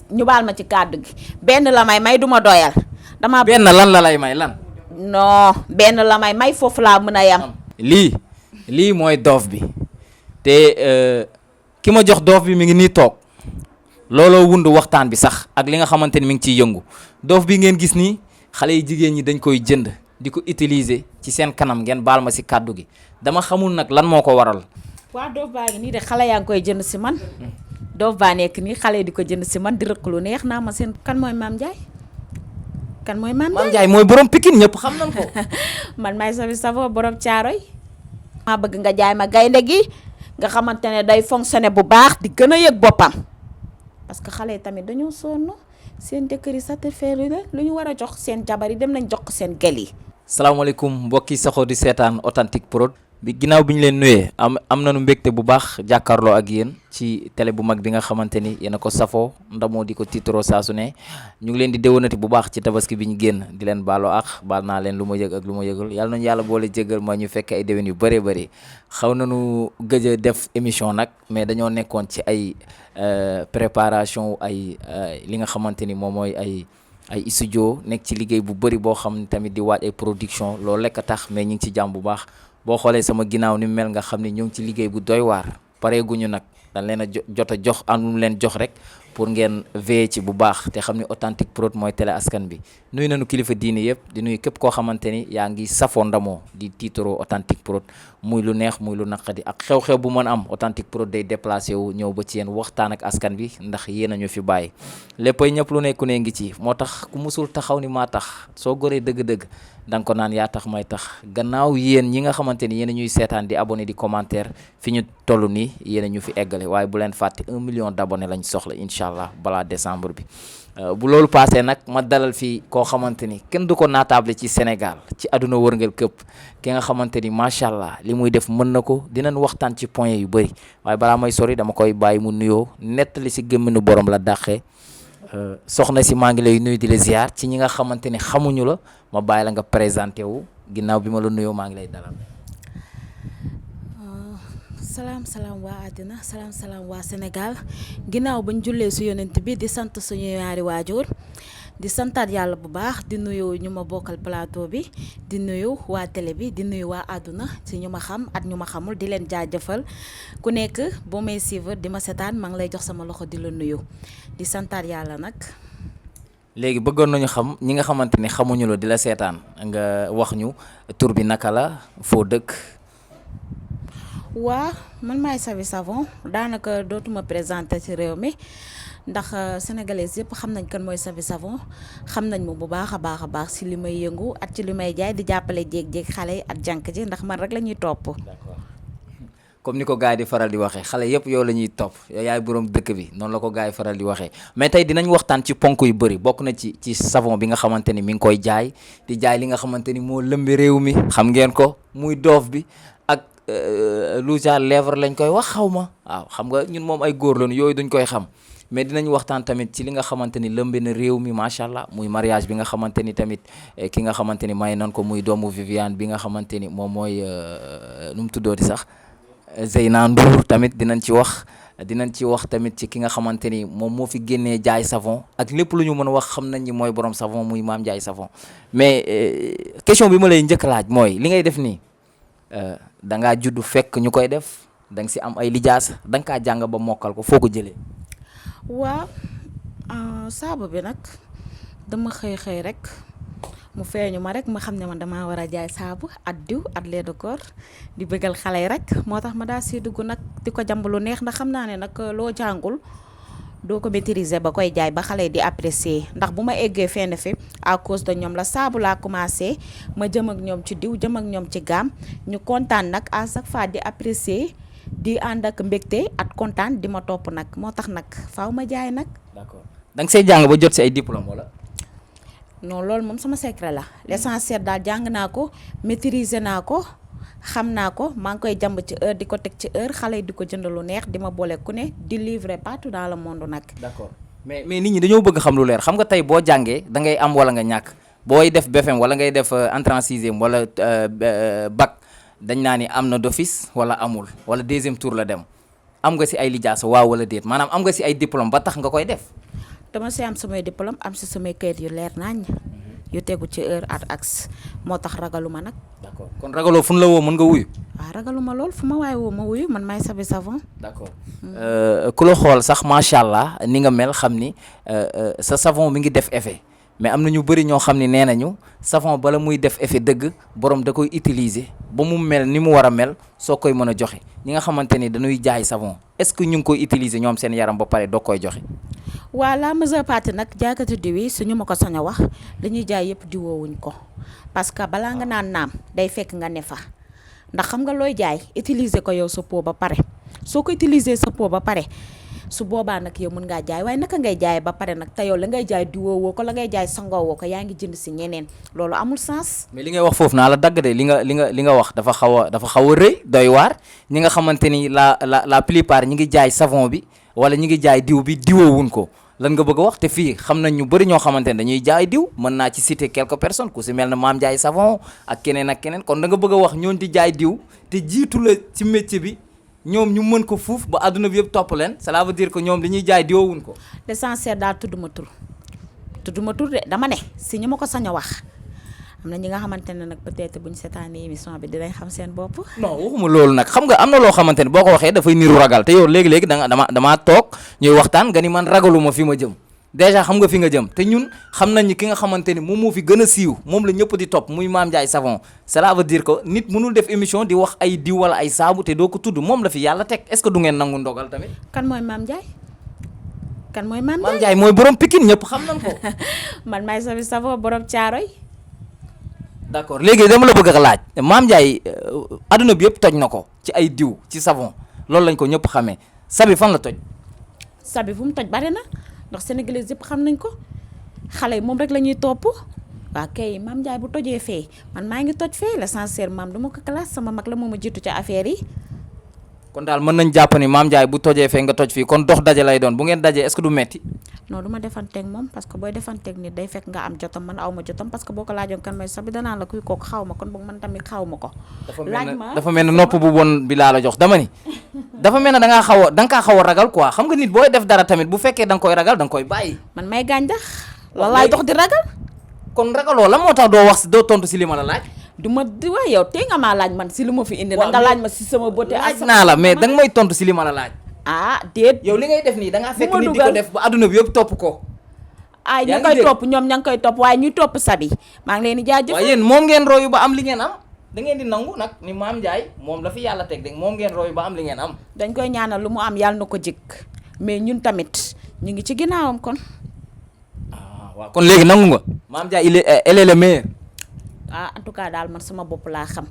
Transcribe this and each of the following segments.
ñu baal ma ci kàddu gi benn la may duma doyal dama benn lan la lay may lan. non benn la may foofu laa mën a yam. lii mooy doof bi te ki ma jox doof bi mi ngi nii toog looloo wund waxtaan bi sax ak li nga xamante ni mi ngi ciy yëngu doof bi ngeen gis nii xale yi jigéen ñi dañ koy jënd di ko utiliser ci seen kanam ngeen baal ma si kàddu gi dama xamul nag lan moo ko waral. waa doof baa ngi nii de xale yaa ngi koy jënd si man doof baa nekk nii xale yi di ko jënd si man di rëkk lu neex naa ma seen kan mooy Mame Ndiaye. kan mooy Mame Ndiaye mooy borom Pikine ñëpp xam nañ ko. man maay Safi Savon borom Caaroy. maa bëgg nga jaay ma gaynde gi nga xamante ne day fonctionné bu baax di gën a yëg boppam parce que xale yi tamit dañoo sonn seen jëkkër yi satisfaire leen lu ñu war a jox seen jabar yi dem nañ jox ko seen gel yi. salaamaaleykum mbokki saxoo di seetaan Authentique Prod bi ginnaaw bi ñu leen nuyee am nañu mbégte bu baax jàkkaarloo ak yéen ci télé bu mag bi nga xamante ni yéen a ko safoo ndamoo di ko tiitaroo saa su ne ñu ngi leen di déwénati bu baax ci tabaski bi ñu génn di leen baaloo ak baal naa leen lu ma yëg ak lu ma yëgul yàlla nañu yàlla boole jégal ma ñu fekk ay déwén yu bëree bëri xaw nañu gëj a def émission nag mais dañoo nekkoon ci ay préparation ay li nga xamante ni moom mooy ay studio nekk ci liggéey bu bëri boo xam ne tamit di waaj ay production loolu lekk a tax mais ñu ngi ci jàmm bu baax boo xoolee sama ginnaaw ni mel nga xam ne ñoo ngi ci liggéey bu doy waar pareeguñu nag dañ leen a jot a jox am leen jox rek pour ngeen veiller ci bu baax te xam ne Authentique Prod mooy télé askan bi nuyu nañu kilifa diini yëpp di nuyu képp koo xamante ni yaa ngi safoo ndamoo di tiitaroo Authentique Prod muy lu neex muy lu naqadi ak xew-xew bu mën am Authentique Prod day déplacé wu ñëw ba ci yéen waxtaan ak askan bi ndax yéen a ñu fi bàyyi léppay ñëpp lu nekku ne ngi ci moo tax ku musul taxaw ni maa tax soo goree dëgg-dëgg da nga ko naan yaa tax may tax gannaaw yéen ñi nga xamante ni yéen a ñuy seetaan di abonné di commentaire fi ñu toll nii yéen a ñu fi eggale waaye bu leen fàtte 1 million d'abonnés lañ soxla incha allah balaa décembre bi bu loolu passé nag ma dalal fii koo xamante ni kenn du ko naatable ci Sénégal ci àdduna wërngal këpp ki nga xamante ni macha allah li muy def mën na ko dinañ waxtaan ci point yu bëri waaye balaa may sori dama koy bàyyi mu nuyoo nettali si gémminu borom la dàqee soxna si maa ngi lay nuyu di la ziar ci ñi nga xamante ni xamuñu la ma bàyyi la nga présenté wu ginnaaw bi ma la nuyoo maa ngi lay dalal. salaam waa àddina salaam waa Sénégal ginnaaw bañ jullee su yonent bi di sant suñu ñaari waajur di santaat yàlla bu baax di nuyu ñu ma bokkal plateau bi di nuyu waa télé bi di nuyu waa àdduna ci ñu ma xam at ñu ma xamul di leen jaajëfal ku nekk boo may suivre di ma setaan maa ngi lay jox sama loxo di la nuyu di santaat yàlla nag. léegi bëggoon nañu xam ñi nga xamante ni xamuñu la di la seetaan nga wax ñu tur bi naka la foo dëkk. waa man maay Safi Savon daanaka dootuma présenté ci réew mi ndax sénégalais yëpp xam nañ kan mooy Safi Savon xam nañ ma bu baax a baax ci li may yëngu at ci li may jaay di jàppale jéeg-jéeg xale yi at jànk ji ndax man rek la ñuy topp. d'accord comme ni ko gars yi di faral di waxee xale yëpp yow la ñuy topp yow yaay borom dëkk bi noonu la ko gars yi faral di waxee mais tey dinañ waxtaan ci ponk yu bëri bokk na ci savon bi nga xamante ni mi ngi koy jaay di jaay li nga xamante ni moo lëmbi réew mi xam ngeen ko muy doof bi ak rouge à lèvres lañ koy wax xaw ma waaw xam nga ñun moom ay góor lañu yooyu duñ koy xam mais dinañ waxtaan tamit ci li nga xamante ni lëmbe na réew mi macha allah muy mariage bi nga xamante ni tamit ki nga xamante ni may nan ko muy doomu Viviane bi nga xamante ni moom mooy nu mu tuddooti sax Zeyna Ndour tamit dinañ ci wax tamit ci ki nga xamante ni moom moo fi génnee jaay savon ak lépp lu ñu mën a wax xam nañ ni mooy borom savon muy Mame Ndiaye savon mais question bi ma lay njëkk laaj mooy li ngay def nii da ngaa judd fekk ñu koy def da nga si am ay lijaas da nga kaa jàng ba mokkal ko foo ko jëlee. waaw saabu bi nag dama xëy rek mu feeñu ma rek ma xam ne man damaa war a jaay saabu at diw at lait de corps di bëggal xale yi rek moo tax ma daal siy dugg nag di ko jàmb lu neex ndax xam naa ne nag loo jàngul doo ko maîtriser ba koy jaay ba xale yi di apprécier ndax bu ma eggee fenn fi à cause de ñoom la saabu laa commencé ma jëm ak ñoom ci diw jëm ak ñoom ci gaam ñu kontaan nag à chaque fois di apprécier di ànd ak mbégte at kontaan di ma topp nag moo tax nag faaw ma jaay nag. d'accord da nga say jàng ba jot si ay diplôme wala. non loolu moom sama secret la l'essentiel daal jàng naa ko maîtriser naa ko xam naa ko maa ngi koy jàmb ci heure di ko teg ci heure xale yi di ko jënd lu neex di ma boole ku ne di livrer partout dans le monde nag. d'accord mais nit ñi dañoo bëgg xam lu leer xam nga tey boo jàngee da ngay am wala nga ñàkk booy def BFM wala ngay def entrée en sixième wala bac dañ naa ni am na d'office wala amul wala deuxième tour la dem am nga si ay lijaasa waaw wala déet maanaam am nga si ay diplôme ba tax nga koy def. dama si am samay diplôme am si samay kayit yu leer nañ yu tegu ci heure at axe moo tax ragaluma nag. d'accord kon ragaloo fu ñu la woo mën nga wuyu. waaw ragaluma lool fu ma waaye woo ma wuyu man maay Saby Savon. d'accord ku la xool sax macha allah ni nga mel xam ni sa savon mi ngi def effet mais am na ñu bëri ñoo xam ni nee nañu savon bala muy def effet dëgg borom da koy utiliser ba mu mel ni mu war a mel soo koy mën a joxe ñi nga xamante ni dañuy jaay savon est-ce que ñu ngi koy utiliser ñoom seen yaram ba pare doo koy joxe. waa la majeure partie nag jaaykatu diw yi suñu ma ko sañ a wax li ñuy jaay yëpp diwoowuñ ko parce que balaa nga naan naam day fekk nga ne fa ndax xam nga looy jaay utiliser ko yow sa pot ba pare soo ko utiliser sa pot ba pare su boobaa nag yow mën ngaa jaay waaye naka ngay jaay ba pare nag te yow la ngay jaay diwoowoo ko la ngay jaay sangoowoo ko yaa ngi jënd si ñeneen loolu amul sens. mais li ngay wax foofu naa la dagg de li nga wax dafa xaw a rëy doy waar ñi nga xamante ni la plupart ñi ngi jaay savon bi wala ñi ngi jaay diw bi diwoowuñ ko. lan nga bëgg a wax te fii xam nañ ñu bëri ñoo xamante ne dañuy jaay diw mën naa ci citer quelques personnes ku si mel ne Maam Jaay Savon ak keneen kon da nga bëgg a wax ñoon di jaay diw te jiitu la ci métier bi ñoom ñu mën ko fuuf ba àdduna bi yëpp topp leen cela veut dire que ñoom dañuy jaay diwoowuñ ko. l'essentiel daal tudd ma tur de dama ne si ñu ma ko sañ a wax am na ñi nga xamante ne nag peut-être buñ seetaanee émission bi dinañ xam seen bopp. non waxuma loolu nag xam nga am na loo xamante ne boo ko waxee dafay niru ragal te yow léegi-léegi damaa toog ñuy waxtaan nga ni man ragaluma fi ma jëm déjà xam nga fi nga jëm te ñun xam nañ ni ki nga xamante ni moom moo fi gën a siiw moom la ñëpp di topp muy Mame Ndiaye Savon cela veut dire que nit mënul def émission di wax ay diw wala ay saabu te doo ko tudd moom la fi yàlla teg est-ce que du ngeen nangu ndogal tamit. kan mooy Mame Ndiaye. Mame Ndiaye mooy borom Pikine ñëpp xam nañ ko. man maay Saby Savon borom Caaroy. d'accord léegi dama la bëgg a laaj Mame Ndiaye adduna bi yëpp toj na ko ci ay diw ci savon loolu lañ ko ñëpp xamee Saby fan la toj. Saby fu mu toj bari na ndax sénégalais yëpp xam nañ ko xale yi moom rek la ñuy topp waa kay Mame Ndiaye bu tojee fee man maa ngi toj fee l'essentiel maam duma ko classe sama mag la moom a jiitu ca affaire yi. kon daal mën nañ jàpp ni Mame Ndiaye bu tojee fee nga toj fii kon dox daje lay doon bu ngeen dajee est-ce que du metti. non du ma defanteeg moom parce que booy defanteeg nit day fekk nga am jotam man aw ma jotam parce que boo ko laajoon kan mooy Saby danaa la kuy kooku xaw ma kon boog man tamit xaw ma ko. dafa mel ne nopp bu bon bi laa la jox dama ni. dafa mel ne da nga kaa xaw a ragal quoi xam nga nit booy def dara tamit bu fekkee da nga koy ragal da nga koy bàyyi. man may gàncax. loolu laay dox di ragal. kon ragaloo la moo tax doo tontu si li ma la laaj. du ma di wax yow tey nga maa laaj man si lu ma fi indi. nga laaj ma si sama beauté. laaj naa la mais danga may tontu si li ma la laaj. ah déet. yow li ngay def nii da ngaa fekk nit di ko def ba adduna bi yëpp topp ko. ay ña koy topp ñoom ña ngi koy topp waaye ñuy topp Saby maa ngi leen di jaajëfal. waaye yéen moom ngeen royu ba am li ngeen am da ngeen di nangu nag ni Mame Ndiaye moom la fi yàlla teg de moom ngeen royu ba am li ngeen am. dañ koy ñaanal lu mu am yàlla na ko jëkk mais ñun tamit ñu ngi ci ginnaawam kon. waaw kon léegi nangu nga. Mame Ndiaye elle est le meilleur. en tout cas daal man sama bopp laa xam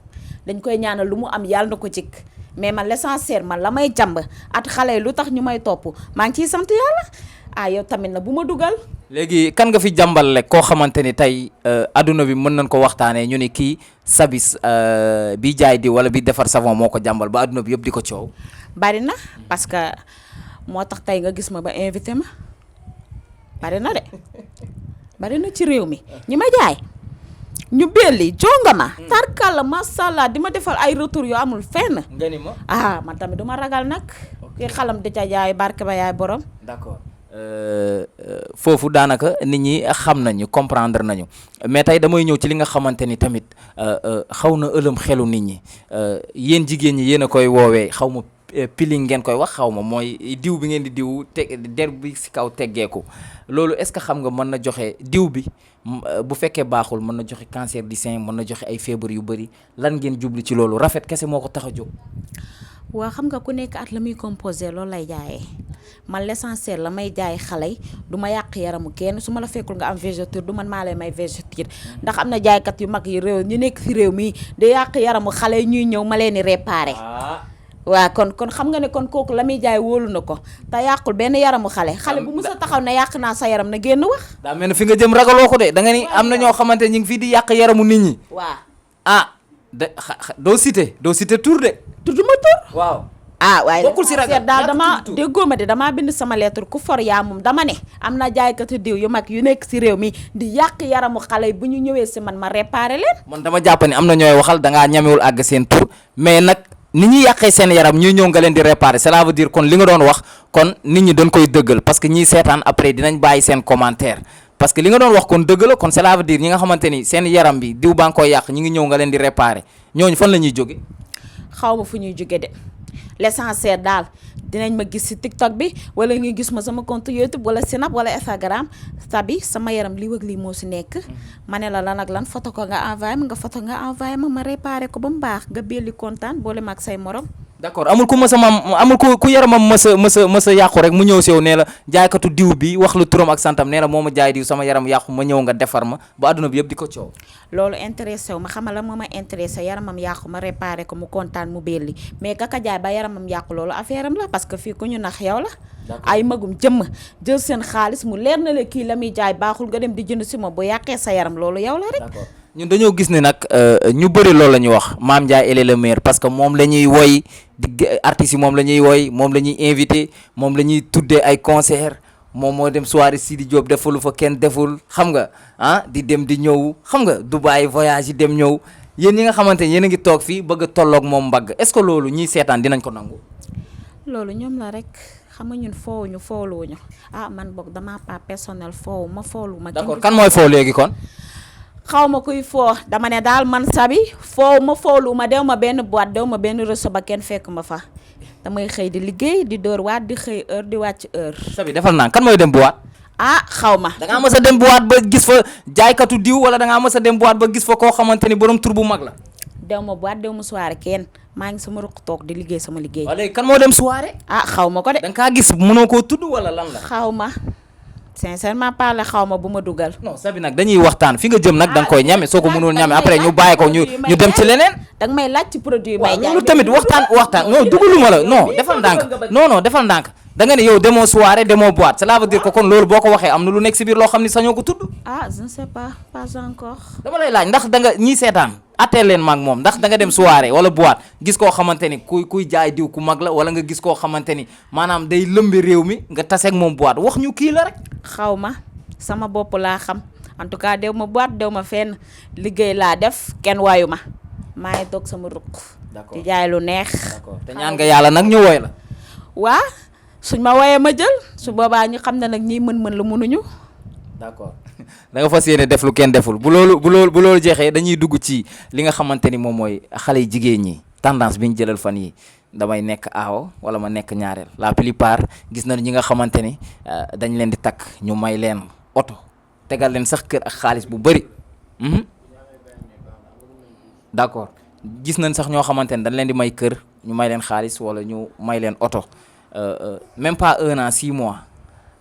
dañ koy ñaanal lu mu am yàlla na ko jëkk mais man l'essentiel man la may jàmb at xale yi lu tax ñu may topp maa ngi ciy sant yàlla yow tamit na bu ma dugal. léegi kan nga fi jàmbal rek koo xamante ni tey adduna bi mën nañ ko waxtaanee ñu ni kii Saby bi jaay di wala bi defar savon moo ko jàmbal ba adduna bi yëpp di ko coow. bari na parce que moo tax tey nga gis ma ba invité ma bari na de bari na ci réew mi ñi ma jaay ñu belli jongama tarkalla masalla di ma defal ay retour yoo amul fenn. nga ni ma man tamit duma ragal nag. ki xalam di ca jaay barke ba yaay borom. d'accord foofu daanaka nit ñi xam nañu comprendre nañu mais tey damay ñëw ci li nga xamante ni tamit xaw na ëlëm xelu nit ñi yéen jigéen ñi yéen a koy woowee xaw ma peeling ngeen koy wax xaw ma mooy diw bi ngeen di diw der bi si kaw teggeeku loolu est-ce que xam nga mën na joxe diw bi bu fekkee baaxul mën na joxe cancer du sein mën na joxe ay feebar yu bëri lan ngeen jublu ci loolu rafet kese moo ko tax a jóg. waa xam nga ku nekk at la muy composé loolu lay jaayee man l'essentiel la may jaay xale yi du ma yàq yaramu kenn su ma la fekkul nga am végéture du man maa lay may végéture ndax am na jaaykat yu mag yi réew ñu nekk ci réew mi da yàq yaramu xale yi ñuy ñëw ma leen di réparer. waaw kon xam nga ne kon kooku la muy jaay wóolu na ko te yàqul benn yaramu xale bu mu sa taxaw ne yàq naa sa yaram na génn wax. daa mel ne fi nga jëm ragaloo ko de da nga ni am na ñoo xamante ñu ngi fii di yàq yaramu nit ñi. waaw doo cité tur de. tudduma tur. waaw. waaye bokkul si ragal daal dama déggoo ma de damaa bind sama lettre ku for yaa moom dama ne am na jaaykatu diw yu mag yu nekk si réew mi di yàq yaramu xale yi bu ñu ñëwee si man ma réparer leen. man dama jàpp ne am na ñooy waxal da ngaa ñamewul àgg seen tur mais nag ni ñuy yàqee seen yaram ñuy ñëw nga leen di réparer cela veut dire kon li nga doon wax kon nit ñi dañ koy dëggal parce que ñiy seetaan après dinañ bàyyi seen commentaire parce que li nga doon wax kon dëgg la kon cela veut dire ñi nga xamante ni seen yaram bi diw baa nga koy yàq ñi ngi ñëw nga leen di réparer ñooñu fan la ñuy jóge xaw ma fu ñuy jóge de l'essentiel daal dinañ ma gis ci TikTok bi wala nga gis ma sama compte YouTube wala Snap wala Instagram sabi sama yaram lii wëg lii moo ci nekk ma ne la lan ak lan photo ko nga envoyé ma nga photo nga envoyé ma réparé ko ba mu baax nga belli kontaan boole ma ak say morom. d'accord amul ku ku yaramam mës a yàqu rek mu ñëw si yow nee la jaaykatu diw bi wax lu turam ak santam nee la moo ma jaay diw sama yaram yàqu ma ñëw nga defar ma ba adduna bi yëpp di ko coow. loolu intéressé wu ma xamal la moo ma intéressé yaramam yàqu ma réparé ko mu kontaan mu belli mais kaka jaay ba yaramam yàqu loolu affaire am la parce que fii ku ñu nax yow la. ay magum jëmm jël seen xaalis mu leer na la kii la muy jaay baaxul nga dem di jënd si moom bu yàqee sa yaram loolu yow la rek. d'accord ñun dañoo gis ne nag ñu bëri loolu la ñuy wax Mame Ndiaye elle est le meilleur parce que moom la ñuy woy di artistes yi moom la ñuy woy moom la ñuy invité moom la ñuy tuddee ay concert moom moo dem soirée Sidi Diop defalu fa kenn deful xam nga ah di dem di ñëw xam nga Dubaï voyage yi dem ñëw yéen ñi nga xamante ne yéen a ngi toog fii bëgg a tolloog moom mbagg est-ce que loolu ñiy seetaan dinañ ko nangu. loolu ñoom la rek xam nga ñun foowuñu fooluwuñu man boog dama pas personnel foowu ma foolu ma. d'accord kan mooy foo léegi kon. xaw ma kuy foo dama ne daal man sabi foow ma foolu ma dew ma benn boîte dew ma benn réseau ba kenn fekk ma fa damay xëy di liggéey di door waat di xëy heure di wàcc heure. sabi defal naa kan mooy dem boîte. xaw ma. da ngaa mës a dem boîte ba gis fa jaaykatu diw wala da ngaa mës a dem boîte ba gis fa koo xamante ni borom tur bu mag la. dew ma boîte dew ma soirée kenn maa ngi sama ruq toog di liggéey sama liggéey. waaw léegi kan moo dem soirée. xaw ma ko de. da nga kaa gis mënoo koo tudd wala lan la. xaw ma. sincèrement parler xaw ma bu ma dugal. non sabi nag dañuy waxtaan fi nga jëm nag da nga koy ñame soo ko mënul ñame après ñu bàyyi ko ñu dem ci leneen. danga may laaj ci produit may jaay loolu tamit waxtaan non dugaluma la non defal ndànk non defal ndànk da nga ne yow demoo soirée demoo boîte cela veut dire que kon loolu boo ko waxee am na lu nekk si biir loo xam ni sañoo ko tudd. je ne sais pas encore. dama lay laaj ndax da nga ñii seetaan atteel leen maag moom ndax da nga dem soirée wala boîte gis koo xamante ni kuy jaay diw ku mag la wala nga gis koo xamante ni maanaam day lëmbi réew mi nga taseeg moom boîte wax ñu kii la rek. xaw ma sama bopp laa xam en tout cas dew ma boîte dew ma fenn liggéey laa def kenn wayu ma maa ngi toog sama ruq. d'accord di jaay lu neex. d'accord te ñaan nga yàlla nag ñu woy la. waa suñ ma woyee ma jël su boobaa ñu xam ne nag ñii mën-mën la mënuñu. d'accord da nga fas yéene def lu kenn deful bu loolu jeexee dañuy dugg ci li nga xamante ni moom mooy xale jigéen ñi tendance bi ñu jëlal fan yi damay nekk aawo wala ma nekk ñaareel la plupart gis nañu ñi nga xamante ni dañ leen di takk ñu may leen oto tegal leen sax kër ak xaalis bu bëri d'accord gis nañ sax ñoo xamante ni dañ leen di may kër ñu may leen xaalis wala ñu may leen oto même pas 1 an 6 mois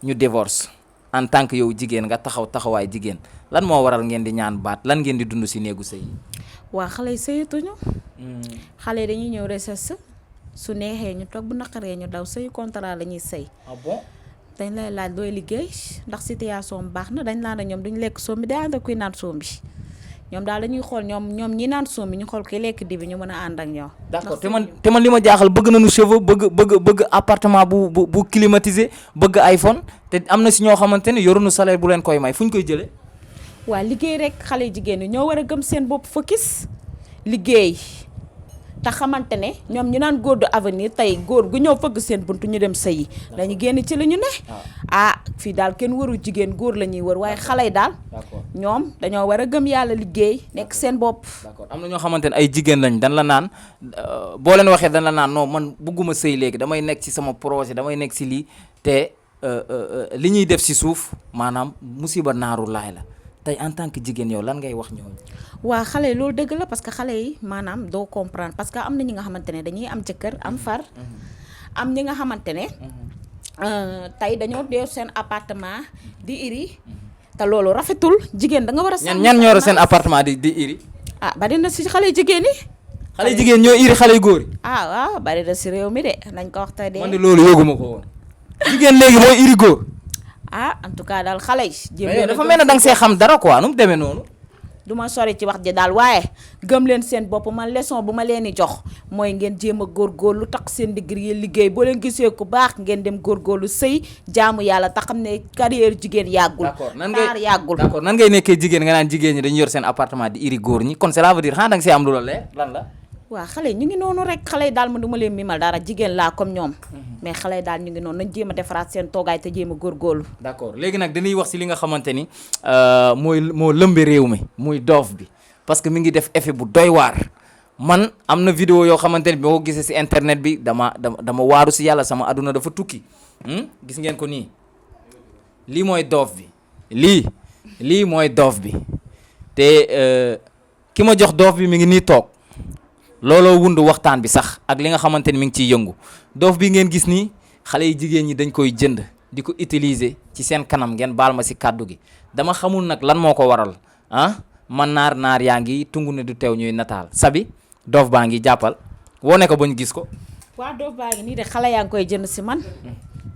ñu divorce en tant que yow jigéen nga taxawaay jigéen lan moo waral ngeen di ñaan baat lan ngeen di dund ci néegu sëy yi. waa xale yi sëyatuñu. xale yi dañuy ñëw recherche su neexee ñu toog bu naqaree ñu daw sëy contrat la ñuy sëy. ah bon. dañ lay laaj looy liggéey ndax situation baax na dañ laa ne ñoom duñ lekk soom bi day ànd ak kuy naan soom bi ñoom daal dañuy xool ñoom ñi naan soom bi ñu xool ki lekk di bi ñu mën a ànd ak ñoom. d'accord te man li ma jaaxal bëgg nañu cheveux bëgg appartement bu climatisé bëgg iPhone te am na si ñoo xamante ne yoruñu salaire bu leen koy may fu ñu koy jëlee. waa liggéey rek xale jigéen ñi ñoo war a gëm seen bopp focus liggéey te xamante ne ñoom ñu naan góor du avenir tey góor gu ñëw fëgg seen buntu ñu dem sëyi dañu génn ci la ñu ne. fii daal kenn waru jigéen góor la ñuy wër waaye xale yi daal. ñoom dañoo war a gëm yàlla liggéey nekk seen bopp. d'accord am na ñoo xamante ne ay jigéen lañ dan la naan boo leen waxee dan la naan non man bëgguma sëy léegi damay nekk ci sama projet damay nekk ci lii te li ñuy def ci suuf maanaam musiba naaru laay la tey en tant que jigéen yow lan ngay wax ñooñu. waa xale yi loolu dëgg la parce que xale yi maanaam doo comprendre parce que am na ñi nga xamante ne dañuy am jëkkër am far. am ñi nga xamante ne. tey dañoo dee seen appartement di iri. te loolu rafetul jigéen da nga war a. ñan ñoo seen appartement di iri. bari na si xale jigéen yi. xale jigéen ñoo iri xale góor yi. waaw bari na si réew mi de nañ ko wax tey de. man de loolu yóoguma ko woon. jigéen léegi mooy iri góor. en tout cas daal xale yi. jéem dafa mel ne da nga see xam dara quoi nu mu demee noonu. du ma sori ci wax ji daal waaye gëm leen seen bopp man leçon bu ma leen di jox mooy ngeen jéem a góorgóorlu tax seen digri yi liggéey boo leen gisee ku baax ngeen dem góorgóorlu sëy jaamu yàlla te xam ne carrière jigéen yàggul. d'accord yàggul. nan ngay nekkee jigéen nga naan jigéen ñi dañuy yor seen appartement di iri góor ñi kon cela veut dire xanaa da nga see am lu la leer lan la. waaw xale yi ñu ngi noonu rek xale yi daal ma du ma leen mimal dara jigéen laa comme ñoom mais xale yi daal ñu ngi noonu nañ jéem a defaraat seen toogaay te jéem a góorgóorlu. d'accord léegi nag dañuy wax si li nga xamante ni moo lëmbe réew mi muy doof bi parce que mi ngi def effet bu doy waar man am na vidéo yoo xamante ni bi ma ko gisee si internet bi dama waaru si yàlla sama aduna dafa tukki gis ngeen ko nii lii mooy doof bi lii mooy doof bi te ki ma jox doof bi mi ngi nii toog looloo wundu waxtaan bi sax ak li nga xamante ni mi ngi ciy yëngu doof bi ngeen gis nii xale yi jigéen ñi dañ koy jënd di ko utiliser ci seen kanam ngeen baal ma si kàddu gi dama xamul nag lan moo ko waral man naar yaa ngi tungu ne du teew ñuy nataal sabi doof baa ngi jàppal wone ko ba ñu gis ko. waaw doof baa ngi nii de xale yaa ngi koy jënd si man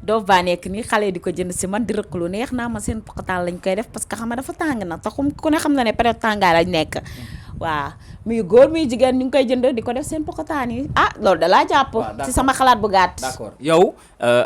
doof baa nekk nii xale di ko jënd si man di rëkk lu neex naa ma seen poqataan lañ koy def parce que xam nga dafa tàng na taxum ku ne xam na ne période tàngaay lañ nekk waaw muy góor muy jigéen ñu ngi koy jënd di ko def seen poqataan yi loolu da laa jàpp ci sama xalaat bu gàtt. d'accord yow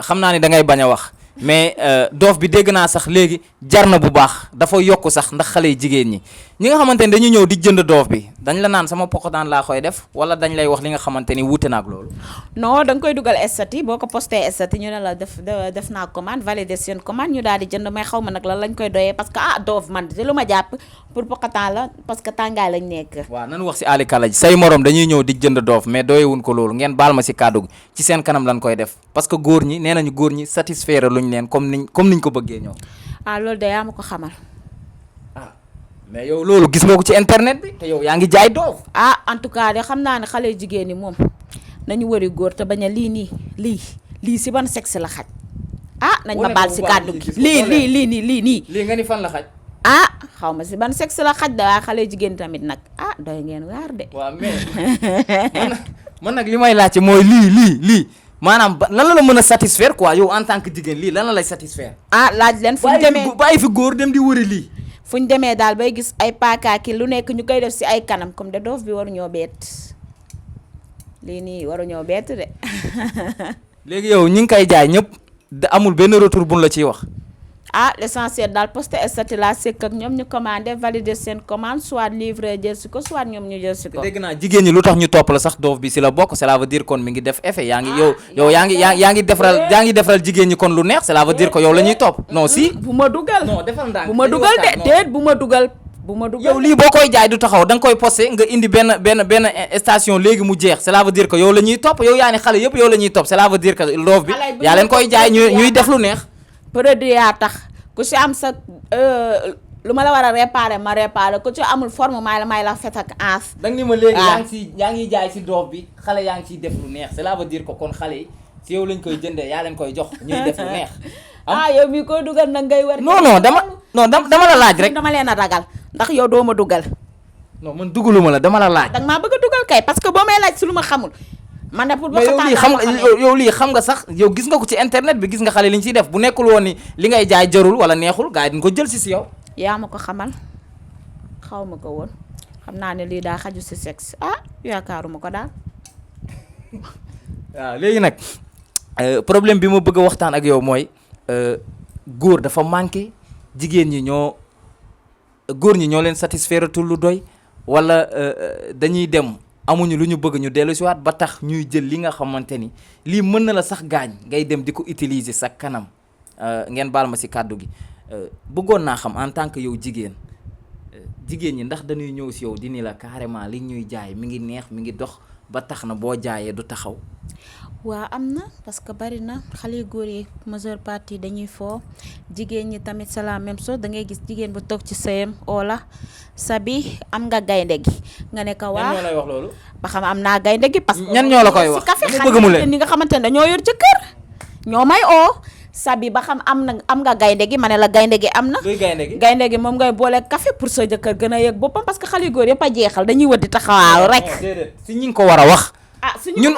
xam naa ni da ngay bañ a wax mais doof bi dégg naa sax léegi jar na bu baax dafa yokk sax ndax xale yi jigéen ñi nga xamante ni dañu ñëw di jënd doof bi dañ la naan sama poqataan laa koy def wala dañ lay wax li nga xamante ni wuute na ak loolu. non da nga koy dugal statut boo ko posté statut ñu ne la def naa commande validé seen commande ñu daal di jënd may xaw ma nag lan lañ koy doyee parce que doof man te lu ma jàpp pour poqataan la parce que tàngaay lañ nekk. waaw nan wax si Ali Kala ji say morom dañuy ñëw di jënd doof mais doyewuñ ko loolu ngeen baal ma si kàddu gi ci seen kanam lañ koy def parce que góor ñi nee nañu góor ñi satisfaire luñ leen comme niñ ko bëggee ñoom. loolu de yaa ma ko xamal. mais yow loolu gis nga ko ci internet bi te yow yaa ngi jaay doof. en tout cas de xam naa ne xale jigéen ñi moom nañu wari góor te bañ a lii si ban sexe la xaj. nañ ma baal si kàddu gi lii nii. lii nga ni fan la xaj. xaw ma si ban sexe la xaj da waaye xale jigéen tamit nag doy ngeen waar de. waaw mais man nag li may laajte mooy lii maanaam lan la mën a satisfaire quoi yow en tant que jigéen lii lan la lay satisfaire. laaj leen fu ñu demee bàyyi fi góor dem di wëri lii. fu ñu demee daal bay gis ay paakaaki lu nekk ñu koy def si ay kanam comme de doof bi waruñoo bett lii nii waruñoo bett de. léegi yow ñi ngi koy jaay ñëpp amul benn retour buñ la ciy wax. l'essentiel daal posté statut la sekk ak ñoom ñu commandé valider seen commande soit livré jël si ko soit ñoom ñu jël si ko. dégg naa jigéen ñi lu tax ñu topp la sax doof bi si la bokk cela veut dire kon mi ngi def effet yaa ngi yow yaa ngi defaral jigéen ñi kon lu neex cela veut dire que yow la ñuy topp non si. bu ma dugal non defal ndànk bu ma dugal de déet bu ma dugal. yow lii boo koy jaay du taxaw da nga koy posté nga indi benn station léegi mu jeex cela veut dire que yow la ñuy topp yow yaa ni xale yëpp yow la ñuy topp cela veut dire que doof bi yaa leen koy jaay ñuy def lu neex. produit yaa tax ku si am sa lu ma la war a réparer ma réparer ku ci amul forme may la fet ak ans. da nga ni ma léegi yaa ngi jaay si doof bi xale yaa ngi ciy def lu neex cela veut dire que kon xale yi si yow lañ koy jëndee yaa leen koy jox ñuy def lu neex. yow mii koy dugal nag ngay war. non dama la laaj rek. dama leen a ragal ndax yow doo ma dugal. non man dugaluma la dama la laaj. danga maa bëgg a dugal kay parce que boo may laaj si lu ma xamul. man de pour mais yow lii xam nga sax yow gis nga ko ci internet bi gis nga xale li ñu ciy def bu nekkul woon ni li ngay jaay jarul wala neexul gars yi dañ ko jël si yow. yaa ma ko xamal xaw ma ko woon xam naa ne lii daa xaju si sexe yaakaaruma ko daal. waaw léegi nag problème bi ma bëgg a waxtaan ak yow mooy góor dafa manqué jigéen ñi góor ñi ñoo leen satisfaire tul lu doy wala dañuy dem. amuñu lu ñu bëgg ñu dellu si waat ba tax ñuy jël li nga xamante ni lii mën na la sax gaañ ngay dem di ko utiliser sa kanam ngeen baal ma si kàddu gi bëggoon naa xam en tant que yow jigéen ñi ndax dañuy ñëw si yow di ni la carrément li ñuy jaay mi ngi neex mi ngi dox ba tax na boo jaayee du taxaw. waa am na parce que bari na xale góor yi majeure partie dañuy foo jigéen ñi tamit c'est la même chose da ngay gis jigéen bu toog ci sëyam oola sabi am nga gaynde gi nga ne ko waa ñan ñoo lay wax loolu. ba xam am naa gaynde gi parce que ñan ñoo la koy wax si bëgg mu leen ñi nga xamante ne dañoo yor jëkkër ñoo may oo sabi ba xam am nga gaynde gi ma ne la gaynde gi am na. luy gaynde gi gaynde gi moom ngay boole café pour sa jëkkër gën a yëg boppam parce que xale góor yëpp a jeexal dañuy wër di taxawaaw rek. si ñi ngi ko war a wax. ñun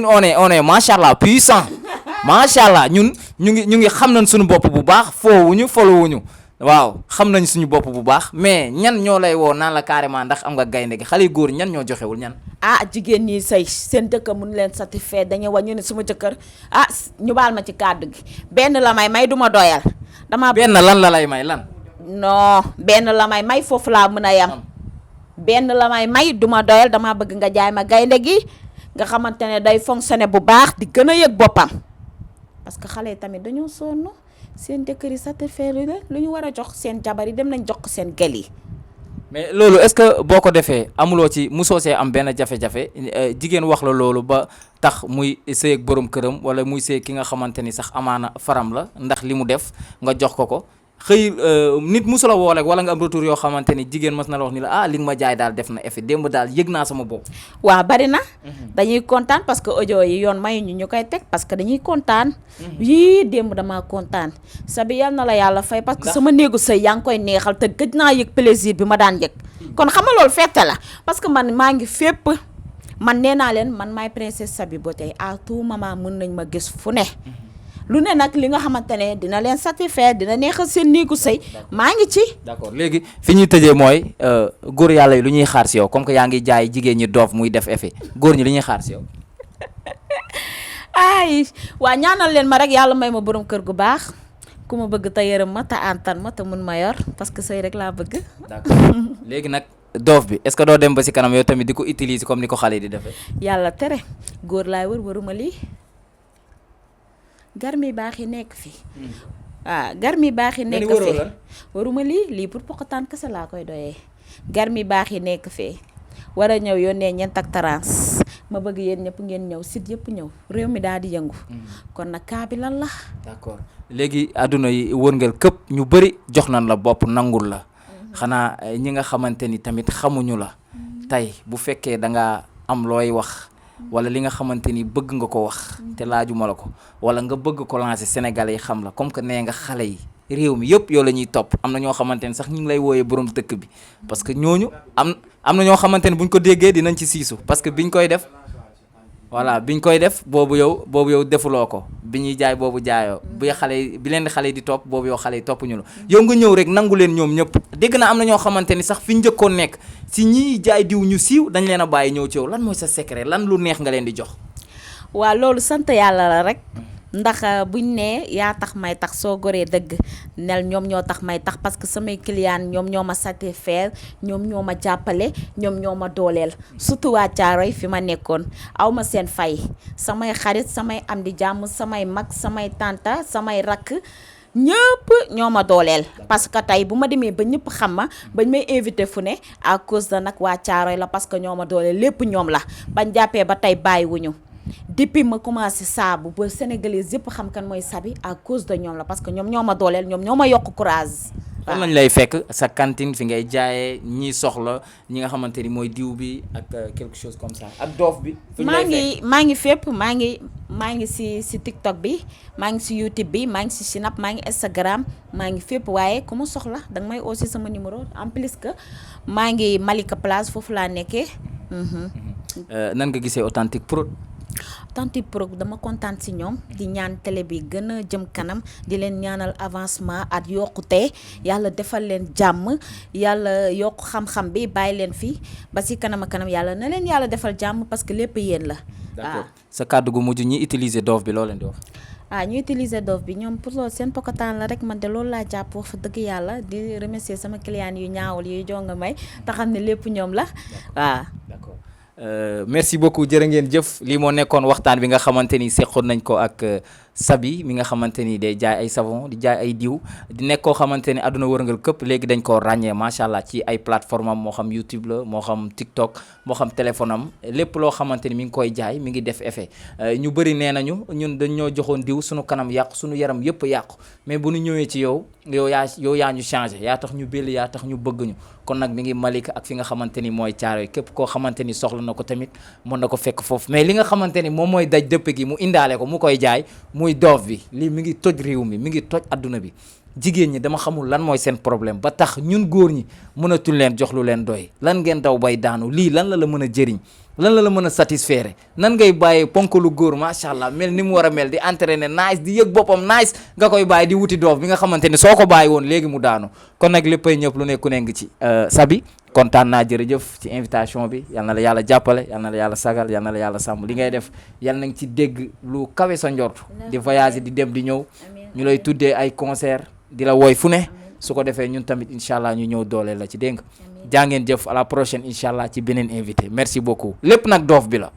on est macha allah puissant macha allah ñu ngi xam nañ suñu bopp bu baax foowuñu folowuñu waaw xam nañ suñu bopp bu baax mais ñan ñoo lay woo naan la carrément ndax am nga gaynde gi xale góor ñan ñoo joxewul ñan. jigéen ñi say seen jëkkër mun leen satisfaire dañuy wax ñu ne suma jëkkër ñu baal ma ci kàddu gi benn la may duma doyal. benn lan la lay may lan. non benn la may foofu laa mën a yam. benn la may duma doyal dama bëgg nga jaay ma gaynde gi nga xamante ne day fonctionner bu baax di gën a yëg boppam parce que xale yi tamit dañoo sonn seen jëkkër yi satisfaire la lu ñu war a jox seen jabar yi dem nañ jox ko seen gel yi. mais loolu est-ce que boo ko defee amuloo ci musoo see am benn jafe-jafe jigéen wax la loolu ba tax muy sëy ak borom këram wala muy sëy ki nga xamante ni sax amaana faram la ndax li mu def nga jox ko xëy nit musu la woo rek wala nga am retour yoo xamante ni jigéen mas na la wax ni la li nga ma jaay daal def na effet démb daal yëg naa sama bopp. waaw bari na. dañuy kontaan parce que audio yi yoon mayuñu ñu koy teg parce que dañuy kontaan. yii démb damaa kontaan Sabi yal na la yàlla fay. parce que sama néegu sëy yaa ngi koy neexal te gëj naa yëg plaisir bi ma daan yëg. kon xam nga loolu fête la parce que man maa ngi fépp man nee naa leen man maay princesse Sabi ba tey à tout moment mën nañ ma gis fu ne. lu ne nag li nga xamante ne dina leen satisfaire dina neexal seen néegu sëy maa ngi ci. d'accord léegi fi ñuy tëjee mooy góor yàlla yi lu ñuy xaar si yow comme que yaa ngi jaay jigéen ñi doof muy def effet góor ñi li ñuy xaar si yow. ay waa ñaanal leen ma rek yàlla may ma borom kër gu baax ku ma bëgg te yërëm ma te antan ma te mun ma yor parce que sëy rek laa bëgg. d'accord léegi nag doof bi est-ce que doo dem ba si kanam yow tamit di ko utiliser comme ni ko xale yi di defee. yàlla tere góor laay waruma lii. garmi baax yi nekk fi garmi baax yi nekk fi waruma lii pour poqataan kese laa koy doyee garmi baax yi nekk fee war a ñëw yónnee ñeent ak tarans ma bëgg yéen ñëpp ngeen ñëw site yëpp ñëw réew mi daal di yëngu kon nag kaa bi lan la. d'accord léegi àdduna yi wërngal këpp ñu bëri jox nañ la bopp nangul la xanaa ñi nga xamante ni tamit xamuñu la tey bu fekkee da nga am looy wax wala li nga xamante ni bëgg nga ko wax te laajuma la ko wala nga bëgg ko lancer Sénégalais yi xam la comme que nee nga xale yi réew mi yëpp yow la ñuy topp am na ñoo xamante ni sax ñu ngi lay wooyee borom dëkk bi parce que ñooñu am na ñoo xamante ni buñ ko déggee dinañ ci siisu parce que biñ koy def boobu yow defuloo ko bi ñuy jaay boobu jaayoo bi leen xale yi di topp boobu yow xale yi toppuñu la yow nga ñëw rek nangu leen ñoom ñëpp dégg na am na ñoo xamante ni sax fi njëkkoon nekk si ñiy jaay diw ñu siiw dañ leen a bàyyi ñëw ci yow lan mooy sa secret lan lu neex nga leen di jox. waaw loolu sant yàlla la rek ndax buñ ne yaa tax may tax soo goree dëgg nel ñoom ñoo tax may tax parce que samay client ñoom ñoo ma satisfaire ñoom ñoo ma jàppale ñoom ñoo ma dooleel surtout waa Caaroy fi ma nekkoon aw ma seen fay samay xarit samay am di jàmm samay mag samay tanta samay rakk ñëpp ñoo ma dooleel parce que tey bu ma demee ba ñëpp xam ma bañ may invité fu ne à cause de nag waa Caaroy la parce que ñoo ma dooleel lépp ñoom la bañ jàppee ba tey bàyyiwuñu depuis ma commencé saabu ba sénégalais yëpp xam kan mooy Sabi à cause de ñoom la parce que ñoom ñoo ma dooleel ñoom ñoo ma yokk courage. fan lañ lay fekk sa cantine fi ngay jaayee ñi soxla ñi nga xamante ni mooy diw bi ak quelque chose comme ça ak doof bi. maa ngi fépp maa ngi si TikTok bi maa ngi si YouTube bi maa ngi si Snap maa ngi Instagram maa ngi fépp waaye ku ma soxla danga may aussi sama numéro en plus que maa ngi Malika Place foofu laa nekkee. nan nga gisee Authentique Prod. Authentique Prod dama kontaan si ñoom di ñaan télé bi gën a jëm kanam di leen ñaanal avancement at yokkute yàlla defal leen jàmm yàlla yokk xam-xam bi bàyyi leen fi ba si kanam a kanam yàlla na leen yàlla defal jàmm parce que lépp yéen la. d'accord sa kàddu gu mujj ñi utiliser doof bi loo leen di wax. ñu utiliser doof bi ñoom pour loolu seen pokotaan la rek man de loolu laa jàpp wax fa dëgg yàlla di remercier sama client yu ñaawul yuy jonga may te xam ne lépp ñoom la waaw. d'accord. Merci beaucoup jërë ngeen jëf lii moo nekkoon waxtaan bi nga xamante ni seqoon nañ ko ak Sabi mi nga xamante ni day jaay ay savon di jaay ay diw di nekk koo xamante ni àdduna wërngal këpp léegi dañ koo ràññee macha allah ci ay plateforme am moo xam YouTube la moo xam TikTok moo xam téléphone am lépp loo xamante ni mi ngi koy jaay mi ngi def effet ñu bëri nee nañu ñun dañ ñoo joxoon diw suñu kanam yàqu suñu yaram yëpp yàqu mais bu ñu ñëwee ci yow yaa ñu changé yaa tax ñu belli yaa tax ñu bëgg ñu kon nag mi ngi Malika ak fi nga xamante ni mooy Caaroy képp koo xamante ni soxla na ko tamit mën na ko fekk foofu mais li nga xamante ni moom mooy daj dëpp gi mu indaale ko mu koy jaay muy doof bi lii mi ngi toj réew mi ngi toj adduna bi jigéen ñi dama xamul lan mooy seen problème ba tax ñun góor ñi mënatuñ leen jox lu leen doy lan ngeen daw bay daanu lii lan la mën a jëriñ lan la mën a satisfaire nan ngay bàyyee ponkalu góor macha allah mel ni mu war a mel di entraîner nice di yëg boppam nice nga koy bàyyi di wuti doof bi nga xamante ni soo ko bàyyi woon léegi mu daanu kon nag léppay ñëpp lu nekku ne ngi ci Sabi kontaan naa jërëjëf ci invitation bi yal na la yàlla jàppale yal na la yàlla sagal yal na la yàlla sàmm li ngay def yal na nga ci dégg lu kawe sa njort di voyager di dem di ñëw ñu lay tuddee ay concert di la woy fu ne su ko defee ñun tamit incha allah ñu ñëw doole la ci dégg nga jaa ngeen jëf à la prochaine incha allah ci beneen invité merci beaucoup lépp nag doof bi la